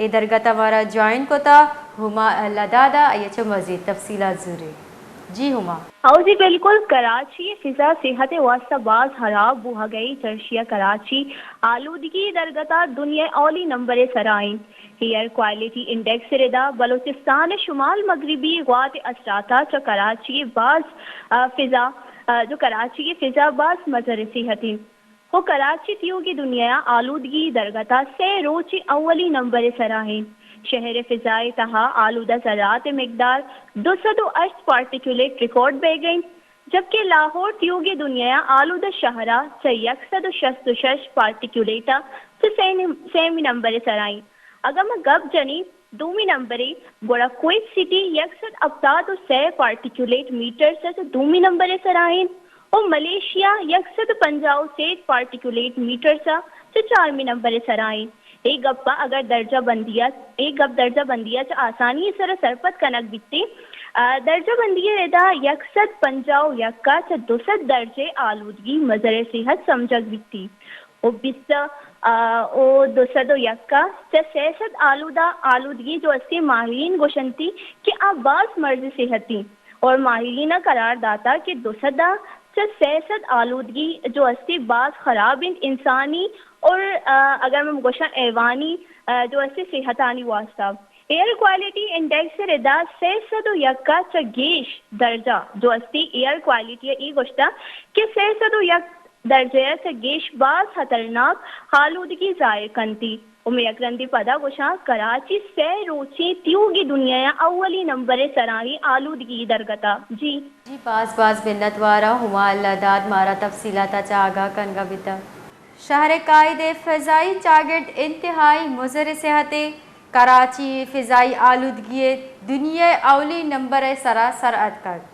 اے درگت ءَ مارا جوائن کتا ہما اللہ داد ءَ، آئی ءَ چہ مزید تفصیلات زوری۔ جی ہما۔ ہو جی بالکل، کراچی ءِ فضا صحت ءِ واستہ باز ہراب بوہگ ءَ، چرشی ءَ کراچی آلودگی درگت ءَ دنیا ءِ اولی نمبر ءِ سرا انت۔ ایئر کوالٹی انڈیکس ءِ ردا بلوچستان ءِ شمال مغربی گوات ءِ اثرات ءَ چہ کراچی ءِ باز، آ، فضا، آ، جو کراچی ءِ فضا باز مزر صحت انت۔ و کراچی تیوگیں دنیا ءَ آلودگی درگت ءَ سئے روچی اولی نمبر ءِ سرا انت۔ شہر ءِ فضا ءِ تہا آلودہ ذرات ءِ مقدار دو سد و ہشت پارٹیکولیٹ ریکارڈ بیگ ءَ انت، جبکہ لاہور تیوگیں دنیا ءَ آلودہ شہر ءَ چہ یک سد و شست و شش پارٹیکولیٹ ءَ چہ سئے نم-، سئیمی نمبر ءِ سرا انت۔ اگاں ما گپ جنیں دومی نمبرے، گڑا کویت سٹی یک سد ہپتاد و سئے پارٹیکولیٹ میٹرز ءَ چہ دومی نمبر ءِ سرا انت و ملیشیا یک سد پنجاہ و سے پارٹیکولیٹ میٹرز ءَ چہ چارمی نمبر ءِ سرا انت۔ اے گپ ءَ اگر درجہ بندی ءَ، اے گپ درجہ بندی ءَ چہ آسانی ءِ سرا سرپد کنگ بیتیں، آ، درجہ بندی ءِ ردا یک سد پنجاہ و یک ءَ چہ دو سد درجہ آلودگی مزر صحت سمجھگ بیتی۔ و بیست، آ، و دو سد و یک ءَ چہ سئے سد آلودہ، آلودگی جو استی ماہرین گوشنتی کہ آ باز مرض صحتی اور ماہرین ءَ قرار داتا کہ دو سد ءَ چہ سئے سد آلودگی جو استی باز خراب انت انسانی اور، آ، اگر من گوشاں حیوانی، آ، جو استی صحتانی واسطہ۔ ایئر کوالٹی انڈیکس ءِ ردا سئے سد و یک ءَ چہ گیش درجہ جو استی ایئر کوالٹی ءَ اے گوشتہ کہ سئے سد و یک درجہ ءَ چہ گیش باز خطرناک آلودگی ظاہر کنتی۔ و من یک رندے پدا گوشاں، کراچی سئے روچیں تیوگیں دنیا ءَ اولی نمبر ءِ سرا ایں آلودگی درگت ءَ۔ جی۔ جی، باز باز منت وار آں ہما اللہ داد مارا تفصیلات ءَ چہ آگاہ کنگ ءَ بیتگ۔ شہر ءِ قائد ءِ فضائی چاگرد انتہائی مضر صحت ءَ، کراچی فضائی آلودگی ءَ دنیا ءِ اولی نمبر ءِ سرا سر اتکگ۔